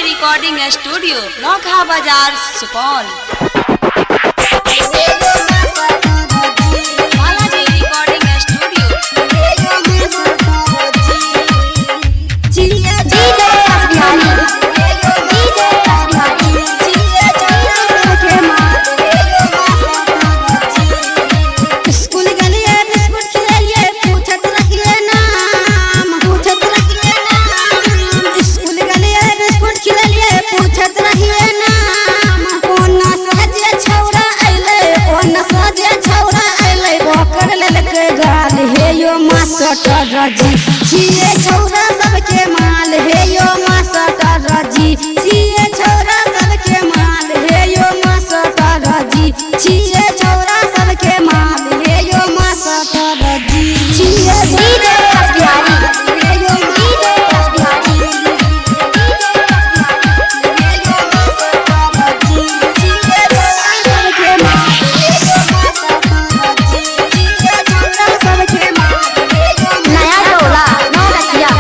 Recording studio नौखा बाजार Supaul. Balaji recording studio. School गेलिए biscuit खिलेलिए पूछत रहिए नाम, पूछत रहिए नाम। स्कूल गेलिए बिस्कुट खिलेलिए पूछत रहिए नाम। ओना सहजे छौरा अइलै, ओना सहजे छौरा अइलै, पकड़ लेलकै गाल हे यो मास्टर जी। छिए छौरा सबके माल हे यो मास्टर जी। छिए छौरा सबके माल हे यो मास्टर जी। छिए छौरा सबके माल हे यो मास्टर जी। छिए डीजे बिहारी, हे यो डीजे बिहारी, नया टोला नौगछिया।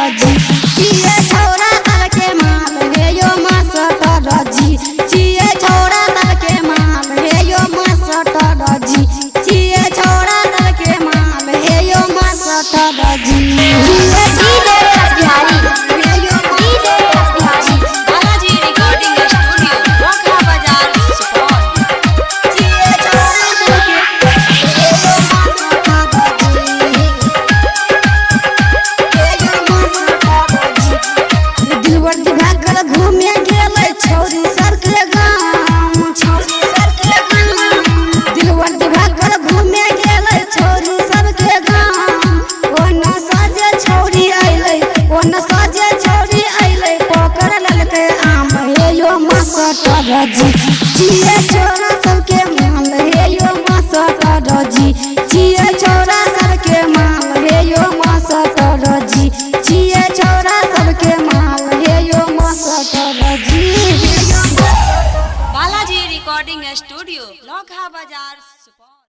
जी छौरा सबके माल हे यो मास्टर जी। छिए छौरा सबके माल हे यो मास्टर जी। छिए छौरा सबके माल हे यो मास्टर जी। DJ Bihari, DJ Bihari, Balaji recording studio Naukha बाजार सुपौल। दिलवर दिभाकर घूमे गेलै छौरी सरके गाम, छौरी सरके गाम। दिलवर दिभाकर घूमे गेलै छौरी सबके गाम। ओना साजे छौरी अइलै, ओना साजे छौरी अइलै, पकड़ लेलकै आम हे यो मास्टर जी। छिए छौरा सबके